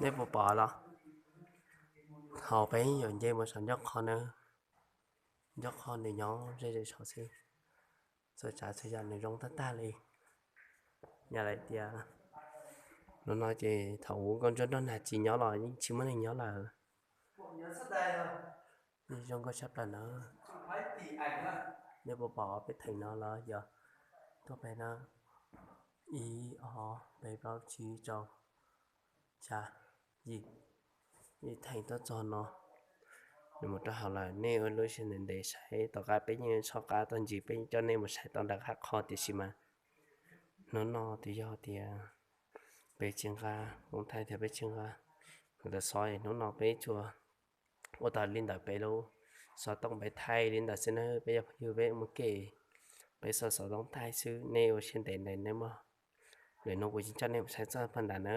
Nej puas pom los? Thaum peb yuav nce mus saum ncauj qhov na, ncauj qhov nws nyob ze ze saud xwb, txhua tsav txhua yam nws zoo tag tag li. Yog lawm tias hnub no ces thaum ub nkauj ntsuab nrog nag tsis nyob los yeej tsis muaj neeg nyob lawm. Yeej zoo nkauj tshaj plaws na. Nej puas pom peb theem no los yog tuaj pem na, ib ob peb plaub tsib rau xya yim, ib theem tuaj txog no, nws mus rau hauv lawm. Nej ua lub siab ntev ntev saib, tom qab peb yeej tso qab tau ntsis, peb coj nej mus saib tau nram qab qhov, tiam sis mas hnub no twb yog tias peb tsis nqa koob thaij thiab peb tsis nqa, kuv tau xov hnub no peb tsuas ua tau li ntawm peb lub xov tooj peb thaij li ntawd xwb na. Peb yog phooj ywg peb mus ke, peb xov xov tooj thaij xwb. Nej ua siab ntev ntev nej mog, lwm hnub kuv tsis coj nej mus saib txog pag nrad na.